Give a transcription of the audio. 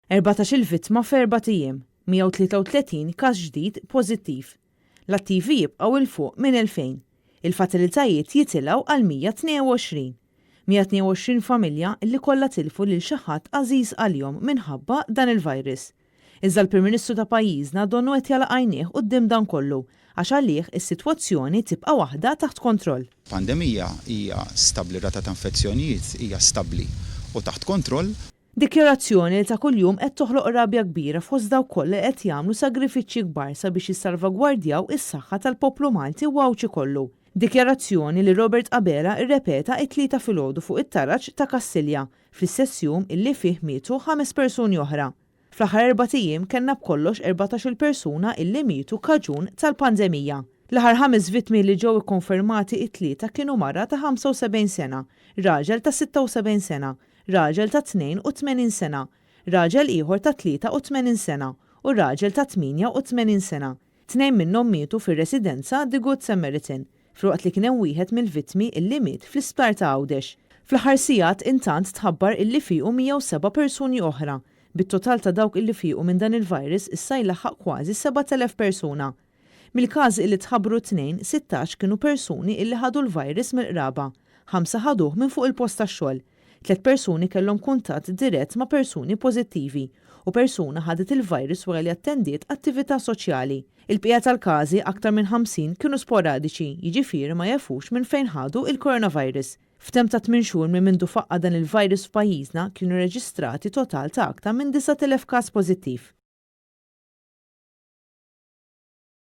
14-il vittma f'erbat ijiem, 133 każ ġdid pożittiv. L-attivi jibqgħu 'il fuq minn 2,000. Il-fatalitajiet jitilgħu għal 122. 122 familja li kollha tilfu lil xi ħadd għażiż għalihom minħabba dan il-virus. Iżda l-Prim Ministru ta' pajjiżna donnu qed jagħlaq għajnejh quddiem dan kollu għax għalih is-sitwazzjoni tibqa' waħda taħt kontroll. Pandemija hija stabbli, r-rata ta' infezzjonijiet hija stabbli u taħt kontroll. Dikjarazzjoni li ta' kuljum qed toħloq rabja kbira fost dawk kollha li qed jagħmlu sagrifiċċji kbar sabiex jissalvagwardjaw is-saħħa tal-poplu Malti u Għawdxi kollu. Dikjarazzjoni li Robert Abela rrepeta t-Tlieta filgħodu fuq it-taraġ ta' Kastilja, fl-istess jum illi fih mietu ħames persuni oħra. Fl-aħħar erbat ijiem kellna b'kollox 14-il persuna illi mietu kaġun tal-pandemija. L-aħħar ħames vittmi li ġew ikkonfermati it-Tlieta kienu mara ta' 75 sena, raġel ta' 76 sena, raġel ta' 82 sena, raġel ieħor ta' 83 sena u raġel ta' 88 sena. Tnejn minnhom mietu fir-residenza The Good Samaritan, filwaqt li kien hemm wieħed mill-vittmi illi miet fl-isptar ta' Għawdex. Fl-aħħar sigħat intant tħabbar illi fiequ 107 persuni oħra, bit-total ta' dawk illi fiequ minn dan il-virus issa jlaħħaq kważi 7,000 persuna. Mill-każi illi tħabbru t-Tnejn, 16 kienu persuni illi ħadu l-virus mill-qraba, ħamsa ħaduh minn fuq il-post tax-xogħol. Tliet persuni kellhom kuntatt dirett ma' persuni pożittivi u persuna ħadet il-virus wara li attendiet attività soċjali. Il-bqija tal-każi, aktar minn 50, kienu sporadiċi, jiġifieri ma jafux minn fejn ħadu il-coronavirus. F'temp ta' tmien xhur minn mindu faqqa' dan il-virus f'pajjiżna kienu reġistrati total ta' aktar minn 9,000 każ pożittiv.